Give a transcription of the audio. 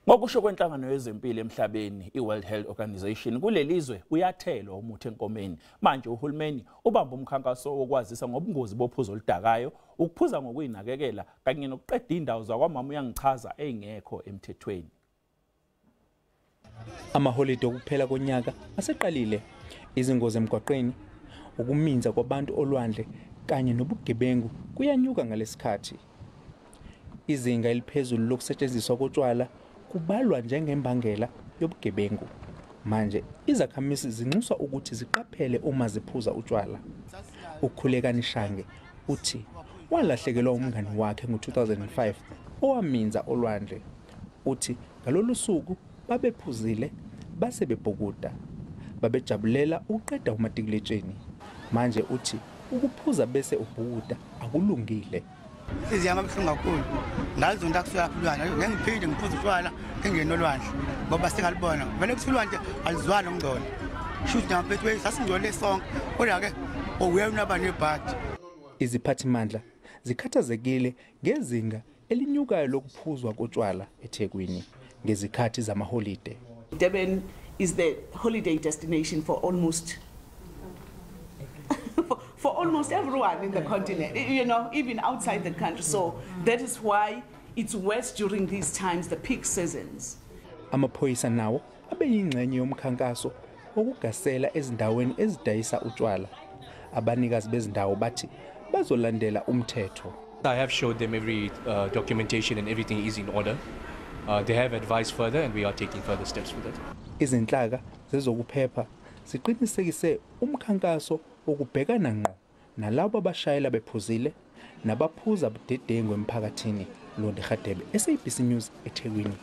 Ngokusho kwenhlangano yezempilo emhlabeni i-World Health Organization, kuleli zwe uyathelwa umuthi enkomeni. Manje uhulumeni ubamba umkhankaso wokwazisa ngobungozi bophuzo oludakayo, ukuphuza ngokuyinakekela kanye nokuqeda indawo zakwamama uyangichaza engekho emthethweni. Amaholide okuphela konyaka aseqalile. Izingozi emgwaqeni, ukuminza kwabantu olwandle kanye nobugebengu kuyanyuka ngalesikhathi. Izinga eliphezulu lokusetshenziswa kotshwala kubalwa njengembangela yobugebengu. Manje izakhamizi zinxuswa ukuthi ziqaphele uma ziphuza utshwala. Ukhulekani Shange uthi walahlekelwa umngani wakhe ngo-2005 owaminza olwandle. Uthi ngalolu suku babephuzile base bebhukuda. Babejabulela ukuqeda umatikuletsheni. Manje uthi ukuphuza bese ubhukuda akulungile. Inhliziyo yami ibuhlungu kakhulu. Ngalizonda kusuka lapha ulwandle. Ngeke ngiphinde ngiphuze utshwala ngingene olwandle ngoba singalibona. Vele kuthi ulwandle alizwani ukungcola. Shuthi namaphethu sasingcole sonke. Kodwa ke uyena abanebhadi. Iziphathimandla zikhathazekile ngezinga elinyukayo lokuphuzwa kotshwala eThekwini ngezikhathi zamaholide. Durban is the holiday destination for almost for almost everyone in the continent, even outside the country. So that is why it's worse during these times, the peak seasons. Amaphoyisa nawo abeyingxenye yomkhankaso wokugasela ezindaweni ezidayisa utshwala. Abanikazi bezindawo bathi bazolandela umthetho. I have showed them every documentation and everything is in order. They have advised further and we are taking further steps with it. Izinhlaka zezokuphepha ziqinisekise umkhankaso wokubhekana ngqo nalabo abashayela bephuzile nabaphuza budedengu emphakathini. Londi Hadebe, SABC News, eThekwini.